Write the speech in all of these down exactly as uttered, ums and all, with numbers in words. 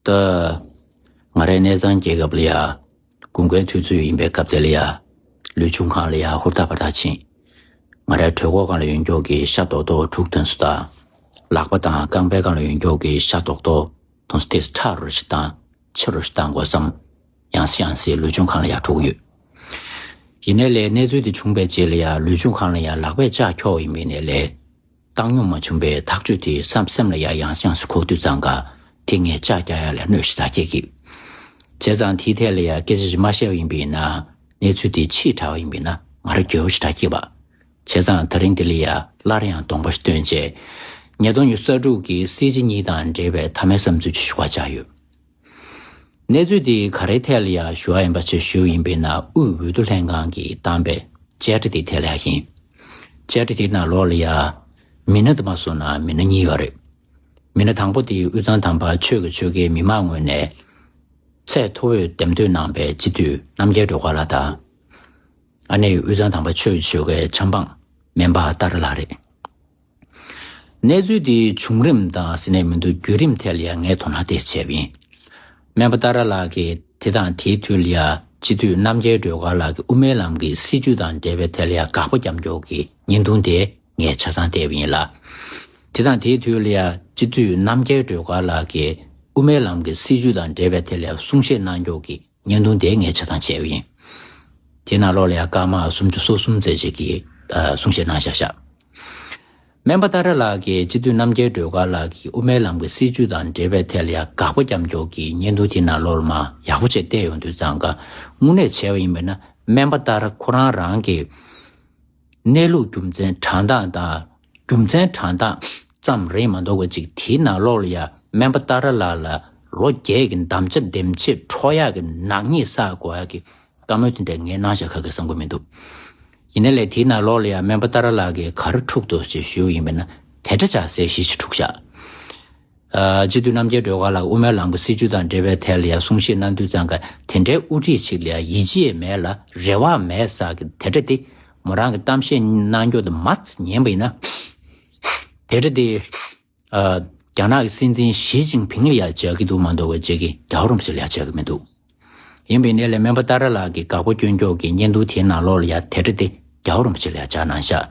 ད་ང་རའི་གནས་ཚང་རྒྱལ་ཁབ་ལ་ཡ་དགུན་ཁའི་དུས་ཚོད་ཡིན་པའི་སྐབས་དེ་ལ་ཡ་ལུས་སྦྱོང་ཁང་ལ་ཡ་ཧུར་ཐག་འབད་ཐག་ཕྱིན། ང་རའི་གྲོད་ཁོག་སྒང་ལ་ཡོད་མཁན་གྱི་ཤ་རྡོག་རྡོག་དྲུག་དོན་སུ་དང་། ལག་པ་དང་རྐང་པའི་སྒང་ལ་ཡོད་མཁན་གྱི་ཤ་རྡོག་རྡོག་དོན་སུ་དེ་ཚོ་ཕྲ་རུ་ཞིག་བཏང་། ཆེ་རུ་ཞིག་བཏང་དགོས་བསམ། ཡང་སེ་ཡང་སེ་ལུས་སྦྱོང་ཁང་ལ་ཡ་འགྲོ་གི་ཡོད། ཡིན་ནའི་ལས་གནས་ཚུལ་དེ་བྱུང་བའི་རྗེས་ལ་ཡ་ལུས་སྦྱོང་ཁང་ལ་ཡ་ལག་པས་ལྕགས་འཁྱོག་ཡིན་པའི་ནས་ལས། བཏང་མྱོང་མ་བྱུང་བའི་ཐག་གཅོད་དེ་བསམ་སེམས་ལ་ཡ་ཡང་སེ་ཡང་སེ་འཁོར་དུས་ཙང་ཀ་དེ་ངས་ལྕགས་རྒྱག་ཡ་ལ་གནོད་ཞེ་དྲག་སྐྱེལ་གི། བྱས་ཙང་དེའི་ཐད་ལ་ཡ་སྐད་ཆ་ཞིག་མ་བཤད་པ་ཡིན་པ་ཡིན་ན། གནས་ཚུལ་དེ་ཕྱིས་དྲགས་པ་ཡིན་པ་ཡིན་ན་ང་རང་འགྱོད་པ་ཞེ་དྲག་སྐྱེས་པ། བྱས་ཙང་ད་རིང་འདི་ལ་ཡ་སླར་ཡང་གདོང་པ་ཞིག་སྟོན་བྱས། ཉིས་སྟོང་ཉི་ཤུ་རྩ་དྲུག་གི་སྲིད་སྤྱི་གཉིས་དང་འབྲེལ་བའི་མཐའ་མའི་བསམ་ཚུལ་ཅིག་ཞུ་བར་བཅར་ཡོད། གནས་ཚུལ་འདི་ག་རེའི་ཐད་ལ་ཡང་ཞུ་བ་ཡིན་པ་ཅིག་ཞུ་ཡིན་པས་ན། དབུས་འོས་བསྡུ་ལྷན་ཁང་གིས་བཏང་པའི་བཅད་ཁྲ་དེའི་ཐད་ལ་ཡང་ཡིན། བཅད་ཁྲ་དེའི་ནང་ལོགས་ལ་ཡང་མི་སྣ་དུ་མ་སོང་ན་མི་སྣ་གཉིས་ཡོད་རེད། མི་སྣ་དང་པོ་དེ་དབུས་གཙང་དམ་པ་ཆོས་ཀྱི་ཆོལ་ཁའི་མི་མང་ངོས་ནས་ཚད་མཐོ་བོས་འདེམས་ཐོན་གནང་པའི་སྤྱི་འཐུས་རྣམ་རྒྱལ་སྒྲོལ་དཀར་ལགས་དང་། ཨ་ནེ་དབུས་གཙང་དམ་པ་ཆོས་ཀྱི་ཆོལ་ཁའི་ཆབ་འབངས་སྨན་པ་ཏཱ་ར་ལགས་རེད། གནས་ཚུལ་འདིའི་བྱུང་རིམ་དང་ཟེར་ནས་མི་འདུག་བརྒྱུད་རིམ་ཐད་ལ་ཡང་ངས་དོ་སྣང་ཏོག་ཙམ་བྱས་པ་ཡིན། སྨན་པ་ཏཱ་ར་ལགས་ཀྱིས་དེ་དང་དེའི་དུས་ལ་ཡང་སྤྱི་འཐུས་རྣམ་རྒྱལ་སྒྲོལ་དཀར་ལགས་ཀྱི་དབུ་མའི་ལམ་གྱི་སྲིད་བྱུས་དང་འབྲེལ་བའི་ཐད་ལ་ཡང་དགག་པ་རྒྱབ་སྐྱོར་གྱི་བརྙན་ཐུང་དེ་ངས་ཆ་ཚང་བལྟས་པ་ཡིན་ལ། དེ་དང་དེའི་དུས་ལ་ཡང་སྤྱི་འཐུས་རྣམ་རྒྱལ་སྒྲོལ་དཀར་ལགས་ཀྱིས་དབུ་མའི་ལམ་གྱི་སྲིད་བྱུས་དང་འབྲེལ་བའི་ཐད་ལ་ཡང་གསུང་བཤད་གནང་སྐྱོར་གྱི་བརྙན་ཐུང་དེ་ངས་ཆ་ཚང་མཇལ་བ་ཡིན། དེ་ནང་ལོགས་ལ་ཡང་སྐར་མ་སུམ་ཅུ་སོ་གསུམ་ཙམ་ཅིག་གིས་ཨ་གསུང་བཤད་གནང་བཞག་བཞག་སྨན་པ་ཏཱ་ར་ལགས་ཀྱིས་སྤྱི་འཐུས་རྣམ་རྒྱལ་སྒྲོལ་དཀར་ལགས་ཀྱིས་དབུ་མའི་ལམ་གྱི་སྲིད་བྱུས་དང་འབྲེལ་བའི་ཐད་ལ་ཡང་དགག་པ་རྒྱབ་སྐྱོར་གྱི་བརྙན་ཐུང་དེ་ནང་ལོགས་ལ་མར་ཡག་པོ་བྱས་བལྟས་ཡོང་དུས་ཙང་ཀ་དངོས་གནས་བྱས་པ་ཡིན་པས་ན་སྨན་པ་ཏཱ་ར་ཁོ་རང་རང་གི་གནས་ལུགས་རྒྱུ་མཚན་དྲང་གནས་དང་རྒྱུ་མཚན་དྲང་གནས་ཙམ་རེད་མ་གཏོགས་པ་ཅིག་དེའི་ནང་ལོགས་ལ་ཡང་སྨན་པ་ཏཱ་ར་ལགས་ལ་ལོ་བརྒྱད་ཀྱི་དམ་བཅའ་འདེམས་བྱེད་འཕྲོག་ཡག་གི་ནག་ཉེས་བསགས་དགོས་ཡག་གི་བཀའ་མོལ་དེ་འདྲ་ངས་གནང་བཞག་ག་གི་བསམ་གི་མི་འདུག་ཡིན་ནའི་ལས་དེའི་ནང་ལོགས་ལ་ཡང་སྨན་པ་ཏཱ་ར་ལགས་ཀྱིས་ག་རེ་འཁྲུག་འདུག་ཅེས་ཞུས་ཡིན་པས་ན་དེ་འདྲ་ཆགས་སའི་གཞི་ཞིག་འཁྲུག་བཞག་ཨ་སྤྱི་འཐུས་རྣམ་རྒྱལ་སྒྲོལ་དཀར་ལགས་དབུ་མའི་ལམ་གྱི་སྲིད་བྱུས་དང་འབྲེལ་བའི་ཐད་ལ་ཡང་གསུང་བཤད་གནང་དུས་ཙང་ཀ་དེ་འདྲའི་དབུ་ཁྲིད་ཞིག་ལ་ཡང་ཡིད་ཆེས་མེད་ལ་རེ་བ་མེད་ཟེར་གི་དེ་འདྲ་དེ་མོ་རང་གི་གཏམ་བཤད་གནང་རྒྱུ་དེ་མར་ཉན་པ་ཡིན་ན། དེ་འདྲ་དེ་ཨ་རྒྱ་ནག་གི་སྲིད་འཛིན་ཞི་ཅིན་ཕིང་ལ་ཡང་བྱ་གི་འདུག་མ་གཏོགས་པ་བྱེད་ཀྱི་རྒྱལ་བ་རིན་པོ་ཆེ་ལ་ཡང་བྱ་གི་མི་འདུག་ཡིན་པའི་ནས་ལས་སྨན་པ་ཏཱ་ར་ལགས་ཀྱིས་དགག་པ་སྐྱོན་སྐྱོག་གི་བརྙན་ཐུང་དེའི་ནང་ལོགས་ལ་ཡང་དེ་འདྲ་དེ་རྒྱལ་བ་རིན་པོ་ཆེ་ལ་ཡང་བྱ་གནང་ཤག་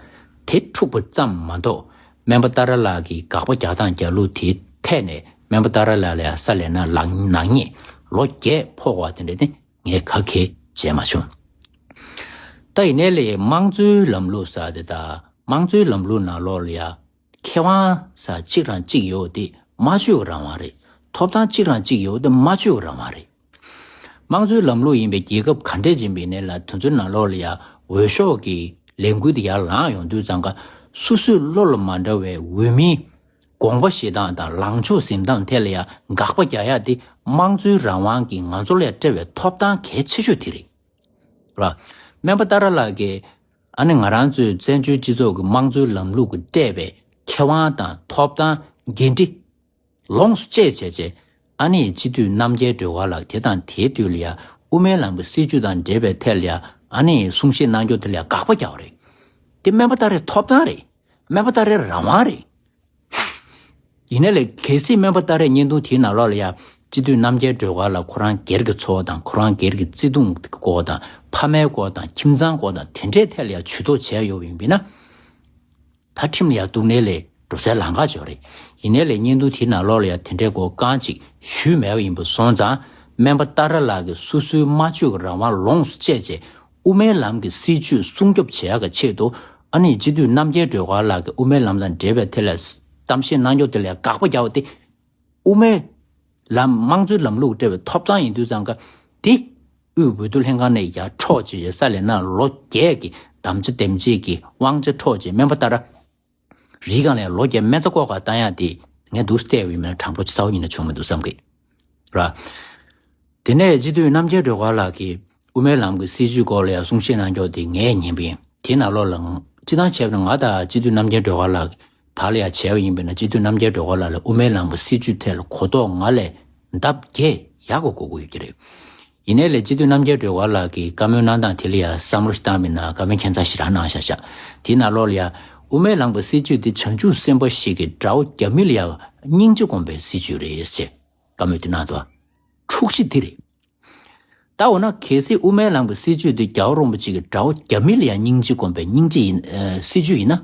དེ་འཁྲུག་པ་ཙམ་མ་གཏོགས་སྨན་པ་ཏཱ་ར་ལགས་ཀྱི་དགག་པ་རྒྱག་སྟངས་རྒྱག་ལུགས་དེའི་ཐད་ནས་སྨན་པ་ཏཱ་ར་ལགས་ལ་ཡང་ས་ལས་ན་ལག་ནག་ཉེས་ལོ་བརྒྱད་ཕོག་པ་དེ་འདྲ་དེ་ངས་ག་གེ་བྱས་མ་བྱུང་། ད་ཡིན་ནའི་ལས་དམངས་གཙོའི་ལམ་ལུགས་ཟེར་དེ་དང་དམངས་གཙོའི་ལམ་ལུགས་ནང་ལོགས་ལ་ཡང་ཁེ་དབང་ཟེར་གཅིག་རང་གཅིག་ཡོད་དེ་སྨྲ་བརྗོད་ཀྱི་རང་དབང་རེད། ཐོབ་ཐང་གཅིག་རང་གཅིག་ཡོད་དེ་སྨྲ་བརྗོད་ཀྱི་རང་དབང་རེད། དམངས་གཙོའི་ལམ་ལུགས་ཡིན་པའི་རྒྱལ་ཁབ་ག་འདྲས་ཡིན་པའི་ནས་ལ་དེ་ཚོའི་ནང་ལོགས་ལ་ཡང་འོས་ཤོག་གི་ལས་འགུལ་དེ་ཡར་ལངས་ཡོང་དུས་ཙང་ཀ་སོ་སོའི་བློ་ལ་མ་འདྲ་བའི་འོས་མིའི་དགོངས་པ་བཞེས་སྟངས་དང་ལངས་ཕྱོགས་འཛིན་སྟངས་ཐད་ལ་ཡང་དགག་པ་རྒྱག་ཡག་དེ་དམངས་གཙོའི་རང་དབང་གིས་ང་ཚོ་ལ་སྤྲད་པའི་ཐོབ་ཐང་གལ་ཆེ་ཤོས་དེ་རེད། ར། སྨན་པ་ཏཱ་ར་ལགས་ཀྱིས་ཨ་ནི་ང་རང་ཚོའི་བཙན་བྱོལ་སྤྱི་ཚོགས་ཀྱི་དམངས་གཙོའི་ལམ་ལུགས་ཀྱིས་སྤྲད་པའི་ཁེ་དབང་དང་ཐོབ་ཐང་འགན་འཁྲི་ལོངས་སུ་སྤྱད་བྱས་རྗེས་ཨ་ནི་སྤྱི་འཐུས་རྣམ་རྒྱལ་སྒྲོལ་དཀར་ལགས་དེ་དང་དེའི་དུས་ལ་ཡང་དབུ་མའི་ལམ་གྱི་སྲིད་བྱུས་དང་འབྲེལ་བའི་ཐད་ལ་ཡང་ཨ་ནི་གསུང་བཤད་གནང་རྒྱུ་དེ་ལ་ཡང་དགག་པ་རྒྱག་པ་རེད། དེ་སྨན་པ་ཏཱ་རའི་ཐོབ་ཐང་རེད། སྨན་པ་ཏཱ་རའི་རང་དབང་རེད། ཡིན་ནའི་ལས་གལ་སྲིད་སྨན་པ་ཏཱ་རའི་བརྙན་ཐུང་དེའི་ནང་ལོགས་ལ་ཡང་སྤྱི་འཐུས་རྣམ་རྒྱལ་སྒྲོལ་དཀར་ལགས་ཁོ་རང་སྒེར་གྱི་འཚོ་བ་དང་ཁོ་རང་སྒེར་གྱི་བརྩེ་དུང་གི་སྐོར་དང་ཕ་མའི་སྐོར་དང་ཁྱིམ་ཚང་སྐོར་དང་དེ་འདྲའི་ཐད་ལ་ཡང་ཇུས་གཏོགས་བྱས་ཡོད་པ་ཡིན་པས་ན། ད་ཁྲིམས་ལ་ཡང་གཏུག་ནའི་ལས་འགྲོ་སའི་ལམ་ཁ་ཅིག་ཡོད་རེད། ཡིན་ནའི་ལས་བརྙན་ཐུང་དེའི་ནང་ལོགས་ལ་ཡང་དེ་འདྲའི་སྐོར་རྐང་གཅིག་ཞུས་མེད་པ་ཡིན་པ་སོང་ཙང་སྨན་པ་ཏཱ་ར་ལགས་ཀྱིས་སོ་སོའི་སྨྲ་བརྗོད་ཀྱི་རང་དབང་ལོངས་སུ་སྤྱད་རྗེས་དབུ་མའི་ལམ་གྱི་སྲིད་བྱུས་སྲུང་སྐྱོབ་བྱེད་ཡག་གི་ཆེད་དུ་ཨ་ནི་སྤྱི་འཐུས་རྣམ་རྒྱལ་སྒྲོལ་དཀར་ལགས་ཀྱིས་དབུ་མའི་ལམ་དང་འབྲེལ་བའི་ཐད་ལ་གཏམ་བཤད་གནང་རྒྱུ་དེ་ལ་ཡང་དགག་པ་རྒྱག་པ་དེ་དབུ་མའི་ལམ་དམངས་གཙོའི་ལམ་ལུགས་སྤྲད་པའི་ཐོབ་ཐང་ཡིན་དུས་ཙང་ཀ་དེ་དབུས་འོས་བསྡུ་ལྷན་ཁང་ནས་ཡར་འཕྲོག་བྱས་རྗེས་ས་ལས་ན་ལོ་བརྒྱད་ཀྱི་དམ་བཅའ་འདེམས་བྱེད་ཀྱི་དབང་ཆ་འཕྲོག་རྗེས་སྨན་པ་ཏཱ་ར་རིའི་སྒང་ལ་ལོ་བརྒྱད་སྨན་རྩྭ་བཀོག་ག་བཏང་ཡག་དེ་ངས་འདུག་སེ་བལྟས་པ་ཡིན་ན་དྲང་པོ་རྩ་བ་ཉིད་ནས་བྱུང་མི་འདུག་བསམ་གི། ར། དེ་ནས་སྤྱི་འཐུས་རྣམ་རྒྱལ་སྒྲོལ་དཀར་ལགས་ཀྱིས་དབུ་མའི་ལམ་གྱི་སྲིད་བྱུས་སྐོར་ལ་ཡང་གསུང་བཤད་གནང་ཕྱོགས་དེ་ངས་ཉན་པ་ཡིན། དེའི་ནང་ལོགས་ལ་སྤྱི་བཏང་བྱས་པ་ན་ང་དང་སྤྱི་འཐུས་རྣམ་རྒྱལ་སྒྲོལ་དཀར་ལགས་བར་ལ་ཡང་བྱས་པ་ཡིན་པས་ན་སྤྱི་འཐུས་རྣམ་རྒྱལ་སྒྲོལ་དཀར་ལགས་ལ་དབུ་མའི་ལམ་གྱི་སྲིད་བྱུས་ཐད་ལ་གོ་རྟོགས་ང་ལས་ལྡབ་བརྒྱ་ཡག་པོ་གོ་གི་ཡོད་ཀྱི་རེད། ཡིན་ནའི་ལས་སྤྱི་འཐུས་རྣམ་རྒྱལ་སྒྲོལ་དཀར་ལགས་ཀྱིས་བཀའ་མོལ་གནང་སྟངས་དེ་ལ་ཡང་བསམ་བློ་ཞིག་བཏང་མིན་ན་བཀའ་མོལ་ཁྱད་མཚར་ཞེ་དྲག་གནང་བཞག་བཞག་དེའི་ནང་ལོགས་ལ་ཡང་དབུ་མའི་ལམ་གྱི་སྲིད་བྱུས་འདི་བྱང་ཆུབ་སེམས་དཔའ་ཞིག་གི་དགྲ་བོ་རྒྱ་མི་ལ་ཡང་སྙིང་རྗེ་སྒོམ་པའི་སྲིད་བྱུས་རེད་ཅེས། བཀའ་མོལ་དེ་གནང་འདུག་འཁྲུག་གཞི་དེ་རེད། ད་འོ་ན་གལ་སྲིད་དབུ་མའི་ལམ་གྱི་སྲིད་བྱུས་དེ་རྒྱལ་བ་རིན་པོ་ཆེ་གིས་དགྲ་བོ་རྒྱ་མི་ལ་ཡང་སྙིང་རྗེ་སྒོམ་པའི་སྙིང་རྗེ་ཡིན་ཨ་སྲིད་བྱུས་ཡིན་ན།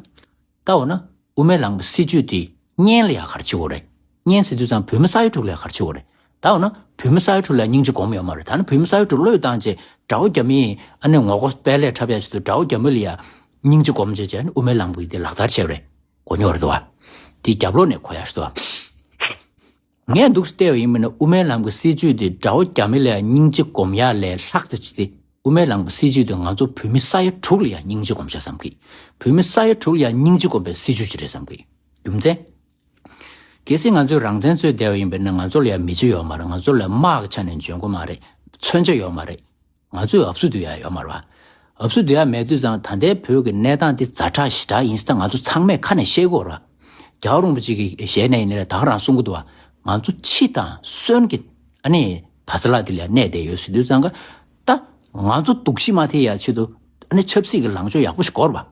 ད་འོ་ན་དབུ་མའི་ལམ་གྱི་སྲིད་བྱུས་དེ་གཉེན་ལ་ཡང་ག་རེ་བྱེད་དགོས་རེད། གཉེན་ཟེར་དུས་ཙང་བོད་མི་ས་ཡ་དྲུག་ལ་ཡང་ག་རེ་བྱེད་དགོས་རེད། ད་འོ་ན་བོད་མི་ས་ཡ་དྲུག་ལ་ཡང་སྙིང་རྗེ་སྒོམ་ཡོད་མ་རེད། ད་ནི་བོད་མི་ས་ཡ་དྲུག་བློས་བཏང་བྱས་དགྲ་བོ་རྒྱ་མི་ཨ་ནི་ངོ་རྒོལ་སྤེལ་ལས་འཁྲབ་ཡ་ཆེད་དུ་དགྲ་བོ་རྒྱ་མི་ལ་ཡང་སྙིང་རྗེ་སྒོམ་བྱས་བྱས་ཨ་ནི་དབུ་མའི་ལམ་གྱི་དེ་ལག་བསྟར་བྱས་པ་རེད། གོ་མྱོང་རེད་དོ། དེ་རྒྱབ་ལོགས་ནས་གོ་ཡ་ཞིག་འདུག་ངས་འདུག་བལྟས་པ་ཡིན་མིན་ན་དབུ་མའི་ལམ་གྱི་སྲིད་བྱུས་དེ་དགྲ་བོ་རྒྱ་མི་ལ་ཡང་སྙིང་རྗེ་སྒོམ་ཡ་ལས་ལྷག་ཙམ་ཅིག་དེ་དབུ་མའི་ལམ་གྱི་སྲིད་བྱུས་དེ་ང་ཚོ་བོད་མི་ས་ཡ་དྲུག་ལ་ཡང་སྙིང་རྗེ་སྒོམ་བྱ་བསམ་གི། བོད་མི་ས་ཡ་དྲུག་ལ་ཡང་སྙིང་རྗེ་སྒོམ་པའི་སྲིད་བྱུས་ཅིག་རེད་བསམ་གི། རྒྱུ་མཚན། གལ་སྲིད་ང་ཚོས་རང་བཙན་རྩོད་བསྡད་པ་ཡིན་པས་ན་ང་ཚོ་ལ་ཡང་མི་ཚེ་ཡོད་མ་རེད། ང་ཚོ་ལ་དམག་གི་ཆ་ནས་འཇོན་གོ་མ་རེད། མཚོན་ཆ་ཡོད་མ་རེད། ང་ཚོས་འུབ་སུ་སྡུད་ཡ་ཡོད་མ་རེད་བ། འུབ་སུ་སྡུད་ཡ་མེད་དུས་ཙང་ད་ལྟའི་བོད་ཀྱི་གནས་སྟངས་འདི་ཛ་དྲག་ཞེ་དྲག་ཡིན་ཟེར་ད་ང་ཚོ་ཚང་མས་ཁ་ནས་བཤད་ཀྱི་ཡོད་རེད་བ། རྒྱལ་བ་རིན་པོ་ཆེ་གི་ཞལ་ནས་ཡིན་ནའི་ད་ག་རང་གསུང་གི་འདུག་བ། ང་ཚོ་འཆི་དང་གསོན་གྱི་ཨ་ནི་བ་ཚ་ལ་དེ་ལ་གནས་བསྡད་ཡོད་ཟེར་དུས་ཙང་ཀ་ད་ང་ཚོ་སྡུག་ཤི་མ་ཐེབས་ཡ་ཆེད་དུ་ཨ་ནི་ཆབ་སྲིད་ཀྱི་ལངས་ཕྱོགས་ཡག་པོ་ཞིག་དགོས་རེད་བ།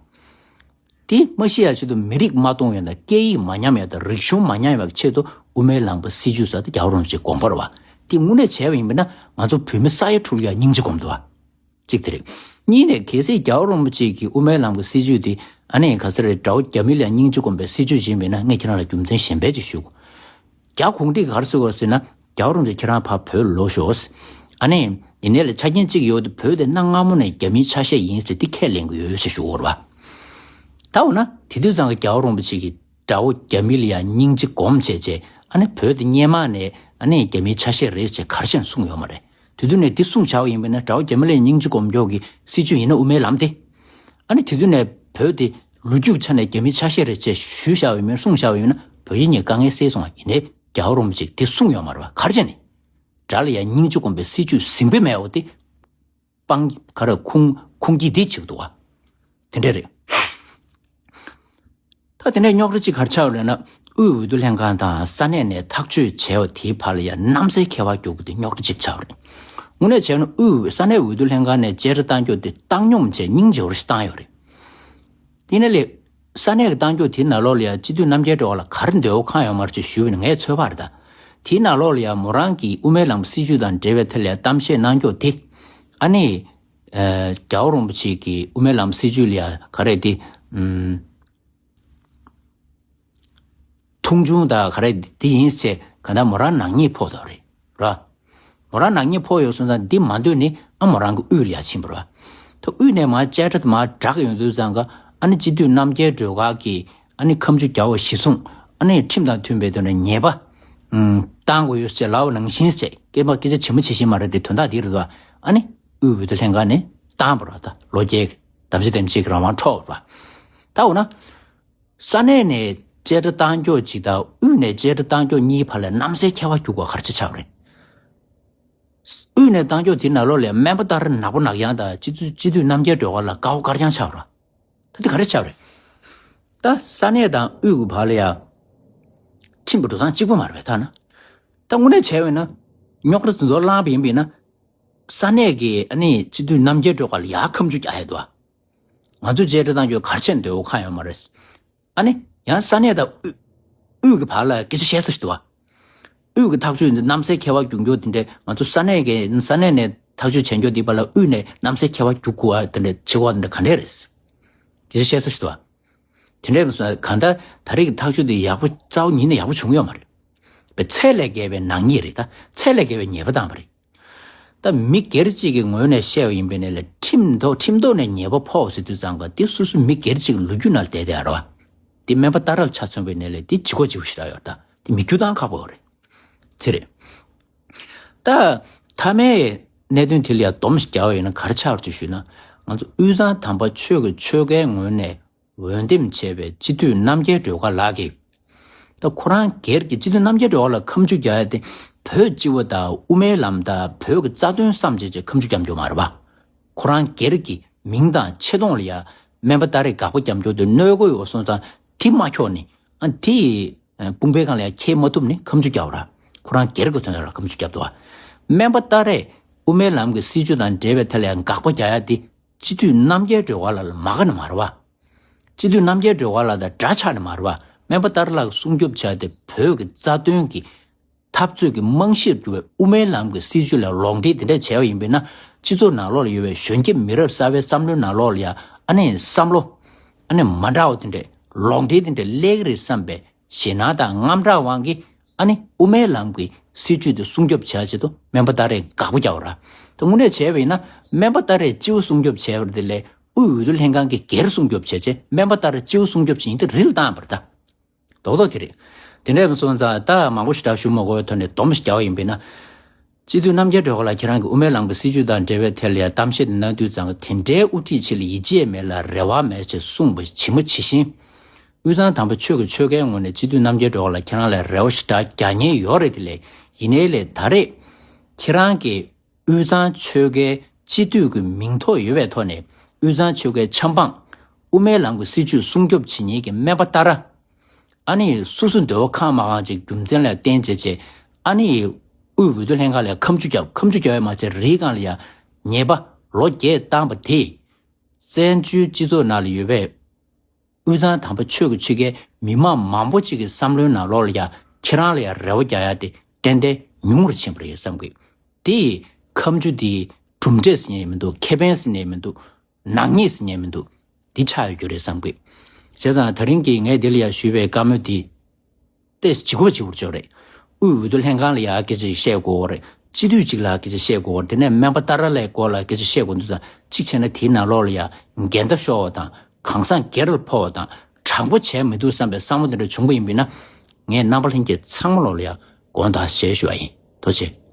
དེ་མ་ཤི་ཡ་ཆེད་དུ་མི་རིགས་མ་སྟོང་ཡ་དང་སྐད་ཡིག་མ་ཉམས་ཡ་དང་རིག་གཞུང་མ་ཉམས་ཡ་གི་ཆེད་དུ་དབུ་མའི་ལམ་པ་སྲིད་བྱུས་ཟེར་དེ་རྒྱལ་བ་རིན་པོ་ཆེ་དགོངས་པ་རེད་བ། དེ་དངོས་གནས་བྱས་པ་ཡིན་པ་ན་ང་ཚོ་བོད་མི་ས་ཡ་དྲུག་ལ་ཡ་སྙིང་རྗེ་སྒོམ་འདུག་བ། གཅིག་དེ་རེད། གཉིས་ནས་གལ་སྲིད་རྒྱལ་བ་རིན་པོ་ཆེ་གིས་དབུ་མའི་ལམ་གྱི་སྲིད་བྱུས་དེ་ཨ་ནི་ག་ཚོད་རེད་དགྲ་བོ་རྒྱ་མི་ལ་ཡ་སྙིང་རྗེ་སྒོམ་པའི་སྲིད་བྱུས་ཡིན་པ་ཡིན་ན་ངས་ཁྱེད་རང་ལ་རྒྱུ་མཚན་གཞན་པ་ཅིག་ཞུ། རྒྱ་གུང་ཁྲན་གྱིས་ག་རེ་ཟེར་བ་ཟེར་ན། རྒྱལ་བ་རིན་པོ་ཆེ་ཁྱེད་རང་ཕར་བོད་ལོག་ཤོག་ཨ་ནི། ཡིན་ནའི་ལ་ཆ་རྐྱེན་གཅིག་ཡོད་དེ་བོད་དེ་གནའ་སྔ་མོ་ནས་རྒྱ་མིའི་ཆ་ཤས་ཡིན་ཟེར་དེ་ཁས་ལེན་གྱི་ཡོད་ཟེར་ཞུ་བ་རེད་བ། ད་འོ་ན་དེ་དུས་ཙང་གི་རྒྱལ་བ་རིན་པོ་ཆེ་གིས་དགྲ་བོ་རྒྱ་མི་ལ་ཡང་སྙིང་རྗེ་སྒོམ་བྱས་བྱས་ཨ་ནི་བོད་དེ་སྔོན་མ་ནས་ཨ་ནི་རྒྱ་མིའི་ཆ་ཤས་རེད་ཅེས་ག་རེ་བྱས་ནས་གསུངས་ཡོད་མ་རེད། དེ་དུས་ནས་དེ་གསུངས་བྱ་བ་ཡིན་པས་ན་དགྲ་བོ་རྒྱ་མི་ལ་ཡང་སྙིང་རྗེ་སྒོམ་རྒྱུ་གི་སྲིད་བྱུས་ཡིན་ན་དབུ་མའི་ལམ་དེ། ཨ་ནི་དེ་དུས་ནས་བོད་དེ་ལོ་རྒྱུས་ཆ་ནས་རྒྱ་མིའི་ཆ་ཤས་རེད་ཅེས་ཞུས་བཞག་པ་ཡིན་མིན་གསུངས་བཞག་པ་ཡིན་ན་བོད་ཡིག་ཉིད་དཀའ་ངལ་སེལ་སོང་བ་ཡིན་ནའི། རྒྱལ་བ་རིན་པོ་ཆེས་དེ་གསུངས་ཡོད་མ་རེད་བ། ག་རེ་བྱས་ནས། དགྲ་ལ་ཡང་སྙིང་རྗེ་སྒོམ་པའི་སྲིད་བྱུས་ཟིང་པའི་མེད་པ་དེ། སྤང་ག་རེ་ཁུངས་ཁུངས་སྐྱེལ་འདི་བྱེད་ཀྱི་འདུག་བ། དེ་འདྲ་རེད། ད་དེ་ནས་རྙོག་དྲ་གཅིག་ག་རེ་ཆགས་ཡོད་ལབ་ན། དབུས་འོས་བསྡུ་ལྷན་ཁང་དང་ས་གནས་ནས་ཐག་གཅོད་བྱས་པ་དེའི་བར་ལ་ཡང་གནམ་སའི་ཁྱད་པར་རྒྱུག་པ་དེ་རྙོག་དྲ་གཅིག་ཆགས་རེད། དངོས་གནས་བྱས་ན་དབུས་ས་གནས་འོས་བསྡུ་ལྷན་ཁང་ནས་བཅད་ཁྲ་བཏང་རྒྱུ་དེ་བཏང་སྙོམས་བྱས་སྙིང་རྗེ་པོ་ཞིག་བཏང་ཡོད་རེད། དེ་ནས་ལས། ས་གནས་ཀྱི་བཏང་རྒྱུ་དེའི་ནང་ལོགས་ལ་ཡང་སྤྱི་འཐུས་རྣམ་རྒྱལ་སྒྲོལ་དཀར་ལ་ག་རེ་འདོད་པ་ཁེངས་ཡོད་མ་རེད་ཅེས་ཞུས་པ་ཡིན་ན་ངའི་ཚོད་དཔག་རེད་ད། དེའི་ནང་ལོགས་ལ་ཡང་མོ་རང་གིས་དབུ་མའི་ལམ་སྲིད་བྱུས་དང་འབྲེལ་བའི་ཐད་ལ་ཡང་གཏམ་བཤད་གནང་རྒྱུ་དེ། ཨ་ནི། ཨ། རྒྱལ་བ་རིན་པོ་ཆེ་གིས་དབུ་མའི་ལམ་སྲིད་བྱུས་ལ་ཡང་ག་རེ་དེ། ཨུམ། མཐོང་ཆུང་དང་ག་རེ་དེ་ཡིན་ཟེར་ག་ད་མོ་རང་ནག་ཉེས་ཕོག་འདུག་རེད། ར། མོ་རང་ནག་ཉེས་ཕོག་ཡོད་སོང་ཙང་འདི་མ་འདོད་ནི་ཨ་མོ་རང་གི་དབུས་ལ་ཡ་ཕྱིན་པ་ར། ད་དབུས་ནས་མར་བཅད་ཁྲ་དེ་མར་བསྒྲགས་ཡོང་དུས་ཙང་ཀ་ཨ་ནི་སྤྱི་འཐུས་རྣམ་རྒྱལ་སྒྲོལ་དཀར་གྱིས་ཨ་ནི་ཁ་མཆུ་རྒྱག་པ་གཞི་བཟུང་ཨ་ནི་ཁྲིམས་དང་མཐུན་པའི་དོན་ལ་ཉེས་པ་ཨུམ། བཏང་དགོས་ཡོད་ཟེར་ལབ་པ་ནང་བཞིན་ཟེར་སྐད་པ་སྐད་ཆ་ཇི་མ་ཇི་བཞིན་མ་རེད་དེ་དོན་དག་འདི་རེད་དོ། ཨ་ནི་དབུས་འོས་བསྡུ་ལྷན་ཁང་ནས་བཏང་པ་ར། ད་ལོ་བརྒྱད་ཀྱི་དམ་བཅའ་དེ་མ་བྱེད་ཀྱི་རང་དབང་འཕྲོག་པ་ར། ད་འོ་ན། ས་གནས་ནས་བཅད་ཁྲ་བཏང་ཕྱོགས་གཅིག་དང་དབུས་ནས་བཅད་ཁྲ་བཏང་ཕྱོགས་གཉིས་བར་ལ་གནམ་སའི་ཁྱད་པར་རྒྱུག་པ་ག་རེ་བྱས་ཆགས་པ་རེད། དབུས་ནས་བཏང་ཕྱོགས་དེའི་ནང་ལོགས་ལ་སྨན་པ་ཏཱ་ར་ནག་པོ་ནག་ཡང་དང་སྤྱི་འཐུས་སྤྱི་འཐུས་རྣམ་རྒྱལ་སྒྲོལ་དཀར་ལ་དགའ་བོ་དཀར་རྐྱང་ཆགས་པ་རེད། ད་དེ་ག་རེ་ཆགས་པ་རེད། ད་ས་གནས་དང་དབུས་ཀྱི་བར་ལ་ཡ། ཁྲིམས་ཀྱི་འགྲོ་སྟངས་གཅིག་པ་མ་རེད་པས་ཐ་ན། ད་དངོས་གནས་བྱས་པས་ན། རྙོག་དྲ་དེ་ཚོ་བསླངས་པ་ཡིན་པས་ན། ས་གནས་ཀྱི་ཨ་ནི་སྤྱི་འཐུས་རྣམ་རྒྱལ་སྒྲོལ་དཀར་ལ་ཡར་ཁ་མཆུ་རྒྱག་ཡས་འདུག་ཨ། ང་ཚོས་བཅད་ཁྲ་བཏང་རྒྱུ་ག་རེ་བྱས་ནས་འདོད་པ་ཁེངས་ཡོད་མ་རེད། ཨ་ནི་ཡང་ས་གནས་དང་དབུས་དབུས་ཀྱི་བར་ལ་སྐད་ཆ་བཤད་ས་ཞིག་འདུག་ཨ། དབུས་ཀྱི་ཐག་གཅོད་འདི་གནམ་སའི་ཁྱད་པར་རྒྱུག་རྒྱུ་དེ་འདྲས་ང་ཚོ་ས་གནས་ཀྱི་ས་གནས་ནས་ཐག་གཅོད་བྱས་རྒྱུ་འདི་བར་ལ་དབུས་ནས་གནམ་སའི་ཁྱད་པར་རྒྱུག་དགོས་པ་དེ་འདྲས་བྱེད་དགོས་པ་དེ་འདྲས་ག་འདྲས་རེད། སྐད་ཆ་བཤད་ས་ཞིག་འདུག་ཨ། དེ་འདྲས་མ་སོང་གང་ལྟར་ད་རེས་ཀྱི་ཐག་གཅོད་འདི་ཡག་པོ་རྩ་བ་ཉིད་ནས་ཡག་པོ་བྱུང་ཡོད་མ་རེད། པའི་ཚད་ལས་བརྒལ་བའི་ནག་ཉེས་རེད་ད། ཚད་ལས་བརྒལ་བའི་ཉེས་པ་བཏང་བ་རེད། ད་མི་སྒེར་གཅིག་གི་ངོས་ནས་བཤད་པ་ཡིན་པས་ན་ལས་ཁྲིམས་ཐོག་ཁྲིམས་ཐོག་ནས་ཉེས་པ་ཕོག་ཟེར་དུས་ཙང་ག་དེ་སོ་སོ་མི་སྒེར་གཅིག་གི་ལོ་རྒྱུས་ནང་བསྡད་དེ་ཨ་རོ། དེ་སྨན་པ་ཏཱ་ར་ལ་ཆ་མཚོན་པས་ན་ལས་དེ་ལྗིད་ཁོག་ལྗིད་པོ་ཞེ་དྲག་ཡོད་ད། དེ་མི་འགྱུར་བཏང་ཁག་པོ་ཡོད་རེད། དེ་རེད། ད་མཐའ་མའི་གནད་དོན་དེ་ལ་ཡང་སྡོམ་ཞིག་རྒྱག་པ་ཡིན་ན་ག་རེ་ཆགས་རེད་ཅེས་ཞུས་ན། ང་ཚོ་དབུས་གཙང་དམ་པ་ཆོས་ཀྱི་ཆོལ་ཁའི་ངོས་ནས། འོས་འདེམས་བྱས་པའི་སྤྱི་འཐུས་རྣམ་རྒྱལ་སྒྲོལ་དཀར་ལགས་ཀྱིས། ད་ཁོ་རང་སྒེར་གྱི་སྤྱི་འཐུས་རྣམ་རྒྱལ་སྒྲོལ་དཀར་ལ་ཁ་མཆུ་རྒྱག་ཡ་དེ་བོད་སྤྱི་བ་དང་དབུ་མའི་ལམ་དང་བོད་ཀྱི་རྩ་དོན་བསམ་བྱས་ཀྱི་ཁ་མཆུ་རྒྱག་རྒྱུ་མ་རེད་པ། ཁོ་རང་སྒེར་གྱི་མིང་དང་ཆེ་མཐོང་ལ་ཡ་སྨན་པ་ཏཱ་རེས་དགག་པ་རྒྱག་རྒྱུ་དེ་གནོད་སྐྱོན་ཡོད་སོང་ཙང་དེ་མ་འཁྱོག་ནས་ཨ་དེ་དཔུང་པའི་སྒང་ལ་ཡ་འཁྱེར་མ་ཐུབ་ནས་ཁ་མཆུ་རྒྱག་པ་ར། ཁོ་རང་སྒེར་གྱི་དོན་དག་ལ་ཁ་མཆུ་རྒྱབ་འདུག་བ། སྨན་པ་ཏཱ་རེས་དབུ་མའི་ལམ་གྱི་སྲིད་བྱུས་དང་འབྲེལ་བའི་ཐད་ལ་ཡ་དགག་པ་རྒྱག་ཡ་དེ་སྤྱི་འཐུས་རྣམ་རྒྱལ་སྒྲོལ་དཀར་ལགས་ལ་མ་དགའ་ནི་མ་རེད་བ། སྤྱི་འཐུས་རྣམ་རྒྱལ་སྒྲོལ་དཀར་ལགས་དང་འདྲ་ཆགས་ནི་མ་རེད་བ། སྨན་པ་ཏཱ་རེ་ལགས་སྲུང་སྐྱོབ་བྱས་ཏེ་བོད་ཀྱི་རྩ་དོན་གྱི་ འཐབ་རྩོད་ཀྱི་རྨང་གཞིར་གྱུར་བའི་དབུ་མའི་ལམ་གྱི་སྲིད་བྱུས་ལ་ལོག་འགྲེལ་དེ་འདྲ་བྱས་པ་ཡིན་པས་ན། སྤྱི་ཚོགས་ནང་ལོགས་ལ་ཡོད་པའི་གཞོན་སྐྱེས་མི་རབས་གསར་པའི་བསམ་བློའི་ནང་ལོགས་ལ་ཡང་ཨ་ནི་བསམ་བློ་ཨ་ནི་མ་འདྲ་བ་དེ་འདྲས་ལོག་འགྲེལ་དེ་འདྲས་སླེབས་ཀྱི་རེད་བསམ་པའི་ཞེད་སྣང་དང་དངངས་སྐྲག་དབང་གིས། ཨ་ནི་དབུ་མའི་ལམ་གྱི་སྲིད་བྱུས་དེ་སྲུང་སྐྱོབ་བྱ་ཆེད་དུ་སྨན་པ་ཏཱ་རེས་དགག་པ་རྒྱག་པ་ར། ད་དངོས་གནས་བྱས་པ་ཡིན་ན། སྨན་པ་ཏཱ་རེས་སྤྱི་བོ་སྲུང་སྐྱོབ་བྱས་པ་དེ་ལས་དབུས་འོས་བསྡུ་ལྷན་ཁང་གིས་སྒེར་སྲུང་སྐྱོབ་བྱས་བྱས། སྨན་པ་ཏཱ་རེས་སྤྱི་བོ་སྲུང་སྐྱོབ་བྱེད་ཡིན་དེ་རིལ་བཏང་བར་ད། རྡོག་རྡོག་དེ་རེད། དེ་འདྲ་ཡིན་སོང་ཙང་ད་མང་པོ་ཞེ་དྲག་ཞུ་མ་དགོས་པའི་ཐོག་ནས་སྡོམ་ཞིག་རྒྱག་པ་ཡིན་པས་ན། སྤྱི་འཐུས་རྣམ་རྒྱལ་སྒྲོལ་དཀར་ལགས་ཁྱེད་རང་གིས་དབུ་མའི་ལམ་གྱི་སྲིད་བྱུས་དང་འབྲེལ་བའི་ཐད་ལ་ཡང་གཏམ་བཤད་དེ་གནང་དུས་ཙང་། དེ་འདྲའི་དབུ་ཁྲིད་ཅིག་ལ་ཡིད་ཆེས་མེད་ལ་རེ་བ་མེད་ཅེས་གསུངས་པ་ཇི་མ་ཇི་བཞིན། དབུས་གཙང་དམ་པ་ཆོས་ཀྱི་ཆོལ་ཁའི་ངོས་ནས་སྤྱི་འཐུས་རྣམ་རྒྱལ་སྒྲོལ་དཀར་ལགས་ཁྱེད་རང་ལ་རེ་བ་ཞེ་དྲག་རྒྱག་མཁན་ཡོད་རེད། དེ་ལས་ཡིན་ནའི་ལས་ད་རེས་ཁྱེད་རང་གིས་དབུས་གཙང་ཆོལ་ཁའི་སྤྱི་འཐུས་ཀྱི་མིང་ཐོ་ཡོད་པའི་ཐོག་ནས། དབུས་གཙང་ཆོལ་ཁའི་ཆབ་འབངས་དབུ་མའི་ལམ་གྱི་སྲིད་བྱུས་སྲུང་སྐྱོབ་བྱེད་མཁན་གྱི་སྨན་པ་ཏཱ་རེ། ཨ་ནི་སོ་སོ་འདོད་པ་ཁེངས་མ་ཁེངས་ཅིག་རྒྱུ་མཚན་ལ་བརྟེན་བྱས་བྱས། ཨ་ནི་དབུས་འོས་བསྡུ་ལྷན་ཁང་ལ་ཁ་མཆུ་བརྒྱབ། ཁ་མཆུ་བརྒྱབ་པ་མ་ཟད་རིའི་སྒང་ལ་ཡང་ཉེས་པ་ལོ་བརྒྱད་བཏང་བ་དེས། བཙན་བྱོལ་སྤྱི་ཚོགས་ནང་ལ་ཡོད་པའི་དབུས་གཙང་དམ་པ་ཆོས་ཀྱི་ཆོལ་ཁའི་མི་མང་མང་པོ་ཅིག་གི་བསམ་བློའི་ནང་ལོགས་ལ་ཡང་ཁྱེད་རང་ལ་ཡང་རེ་བ་རྒྱག་ཡ་དེ་ཏན་ཏན་ཉུང་རུ་ཕྱིན་པ་རེད་བསམ་གི། དེ་ཡི་ཁ་མཆུ་དེ་གྲུབ་འབྲས་ཟེར་མཁན་མི་འདུག་ཁེ་ཕན་ཟེར་མཁན་མི་འདུག་ནག་ཉེས་ཟེར་མཁན་མི་འདུག་འདི་ཆགས་ཡོད་རྒྱུ་རེད་བསམ་གི། བྱས་ཙང་དེ་རིང་གི་ངས་འདི་ལ་ཡང་ཞུས་པའི་བཀའ་མོལ་འདི་ཏོག་ཙམ་ལྗིད་ཁོག་ལྗིད་པོ་ཅིག་རེད། དབུས་འོས་བསྡུ་ལྷན་ཁང་ལ་ཡང་སྐད་ཆ་བཤད་དགོས་རེད། སྤྱི་འཐུས་གཅིག་ལ་སྐད་ཆ་བཤད་དགོས་རེད། དེ་ནས་སྨན་པ་ཏཱ་རེ་ལའི་སྐོར་ལ་སྐད་ཆ་བཤད་དགོས་འདུག་ཙང་། གཅིག་བྱས་ན་དེའི་ནང་ལོགས་ལ་ཡང་འགལ་ཟླ་ཤོར་བ་དང་། གང་ཟག་སྒེར་ལ་ཕོག་པ་དང་། དྲང་པོ་བྱས་མི་འདུག་བསམ་པའི་བསམ་བློ་དེ་འདྲ་བྱུང་པ་ཡིན་པས་ན། ངས་རྣམ་པ་ལྷན་རྒྱས་ཚང་མ་ལོགས་ལ་ཡང་དགོངས་དག་ཞེས་ཞུ་བ་ཡིན། ཐུགས་རྗེ་ཆེ།